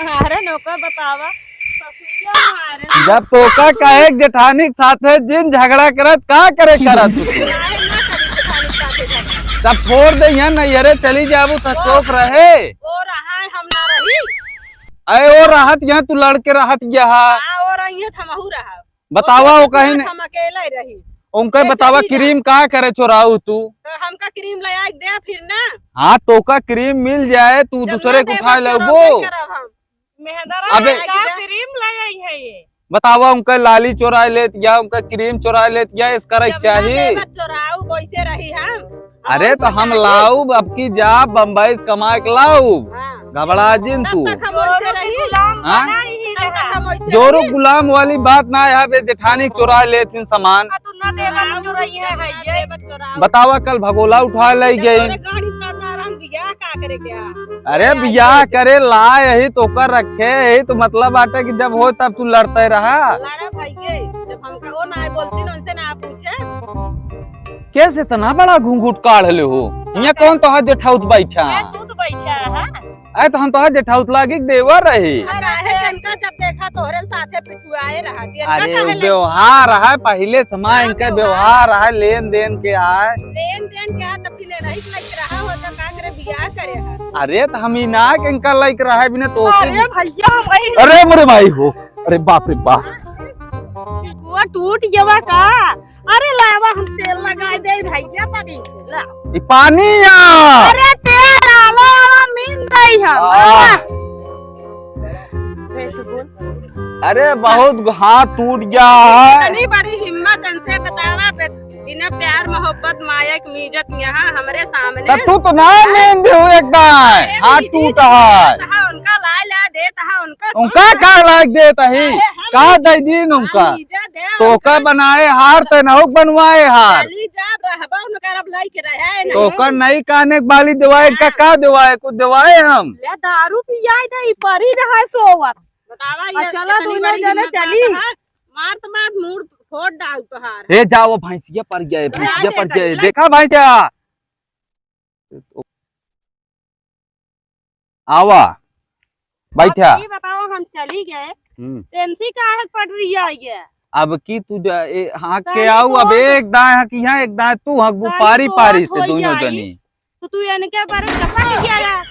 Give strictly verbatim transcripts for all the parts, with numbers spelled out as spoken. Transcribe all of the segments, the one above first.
मारे नौका बतावा, ससुरिया मारे। जब तोका कहे के जेठानी के साथे जिन झगड़ा करत, का करे करत तू? काहे ना करी जेठानी के साथे झगड़ा? तब छोड़ दे यहाँ, नैहरे चली जाबू, सचोक रहे। ओ रहा है, हम ना रही। अरे ओ रहत यहाँ, तू लड़के रहत यहाँ। हाँ, ओ रही है, हमहू रहा। बतावा, ओ कहीं हम अकेले रही। उनके बतावा, क्रीम का करे चोराऊ तू? तो हमका क्रीम ले आके दे फिर ना। हाँ, तोका क्रीम मिल जाए, तू दूसरे के उठा लेबो। मेहंदरा अबे का क्रीम ले आई है ये? बतावा, उनका लाली चोरा लेत या उनका क्रीम चोरा लेत या, इसका रही चाही। चोराऊ वैसे रही हम। अरे तो हम लाउब, अब की जा बम्बई से कमा के लाउब। हाँ। घबरा जिन तू। तब तक हम वैसे रही। हाँ? तब तक हम वैसे रही। जोरू गुलाम वाली बात ना है, बे जेठानी चोरा लेथिन सामान। आ, तू ना देबा, ना चोराई है, है ये। बतावा, कल भगोला उठा ले गई। गाड़ी का नारायण बिया का करे क्या? अरे बियाह करे ला, यही तो कर रखे, यही तो मतलब बाटे कि जब हो तब तू लड़ते रहा। लड़ा भाई के, जब हमका वो ना बोलती ना, उनसे ना पूछे। कैसे इतना बड़ा घूंघट काढ़ ले हो? यहाँ कौन तोहार जेठाउत बैठा? ए, तू तो बैठा है। अरे तो हम तोहार जेठाउत लागी देवर रही। अरे है, इनका जब देखा तोहरे साथे पिछुआए रहा। अरे व्यवहार है, पहले समय इनका व्यवहार है, लेन देन के है। लेन देन के है, तब फिर नहीं लइक रहा हो तो का करे, बियाह करे है। अरे तो हम ही ना के इनका लइक रहा है बिना तो। अरे भैया, वही अरे मोरे माई हो, अरे बाप रे बाप। वो टूट गवा का? अरे लावा, हम तेल लगाई दे भैया तनी से, ला। ई पानी या। अरे तेल आलो, आवा मीन दई हम। आह। आवा। कैसे बोल? अरे बहुत हाथ टूट गया है। इतनी बड़ी हिम्मत इनसे बतावा, बे-, बिना प्यार मोहब्बत माया के मीजत यहाँ हमरे सामने। त तू तो ना मीन दे हो एक दाए, अरे हाथ दीदी, टूटा है। उनका ला ला देत है, उनका उनका का लाग देत है? अरे हम का दे दीन उनका? हम मीजा दे, तोका बनाए हार, ते नहुक बनवाए हार। चली जा, रहबा उनकर अब लइके रहे नहीं। तोका नई काने के बाली देवाए, इनका हाँ। का देवाए? कुछ देवाए हम? ले दारू पियाए दे, ई परी रहा सोवत। बतावा, आ, ये चला इतनी दोनों बड़ी जने हिम्मत चली। बात है। मार तो मार, मूड़ फोड़ डाल तोहार। हे जाओ, भैंसिया पर गए, भैंसिया पर गए। देखा भैंसिया। आवा, बैठा। अब ई बताओ, हम चली गए, हम्म। टेंसी काहे पड़ रही है ये? अब की तू जा, ए, हाँ, के ताई आऊ, तो अब एक दाएं हक यहाँ, एक दाएं तू हक, ताई पारी तो पारी से दोनों जनी। तो तू इनके बारे में चपक गया है।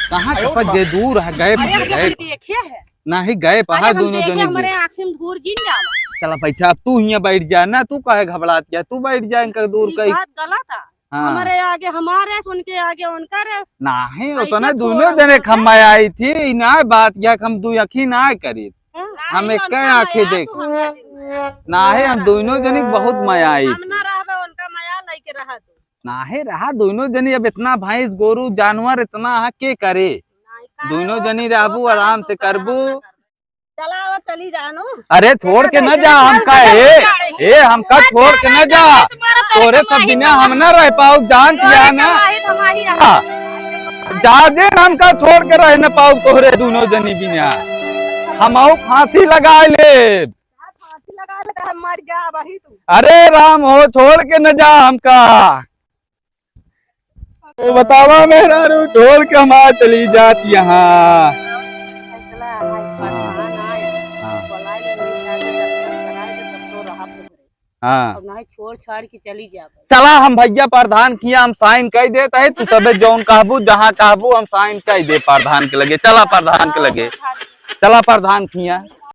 कहाँ चपक गए? दूर है, गए, अरे, हम गए। देखे है। नहीं, गए, अरे, पहा हम दोनों देखे, जनी हमारे दूर। आँखें में धूर गिर जावा। चला बैठा, अब तू हियाँ बैठ जा ना, तू काहे घबरात गया? तू बैठ जा, इनका दूर ई कहीं। बात गलत है। हाँ। हमरे आगे हमार रेस, उनके आगे उनका रेस। नाहीं, ऐसा उतना थोड़ा दोनों जने होता है। खम्मा आई थी, ई ना बात या हम दू आँखी ना करी। हाँ। हम नाहीं, एक उनका आँखी मया देख। तो हमका दिन में। नाहीं, हम दोनों जने के बहुत मया आई हम थी। ना रहबे, उनका मया लइके रहा तू। नाहीं रहा, दोनों जने अब इतना भैंस, गोरू, जानवर इतना है, के करे? नाहीं, का दोनों हो जने तो रहबू, आराम से करबू। चला, अब चली जानो। अरे, छोड़ के न जा हमका, ए, ए, हमका छोड़ के न जा। तोरे सब बिना हम न रह पाउब, जान दिया ना। हाँ। जा दे, हमका छोड़ के रह न पाउब तोहरे दोनों जनी बिना। हम आऊ फांसी लगा लेब। फांसी लगा ले, हम मर जा वही तू। अरे राम हो, छोड़ के न जा हमका। ए, बतावा मेहरारू, छोड़ के हमार चली जात यहाँ। फैसला है, हाँ। प्रधान आए, हाँ। बुलाए ले, नहीं आए, दस्तखत कराए दे, तब तो रहा तो। हाँ। अब नहीं, छोड़ छाड़ के चली जा भाई। चला, हम भैया प्रधान किया, हम साइन कर देत है, तू तबे जौन कहबू, जहाँ कहबू, हम साइन कर दे प्रधान के लगे। चला प्रधान के लगे, चला प्रधान किया।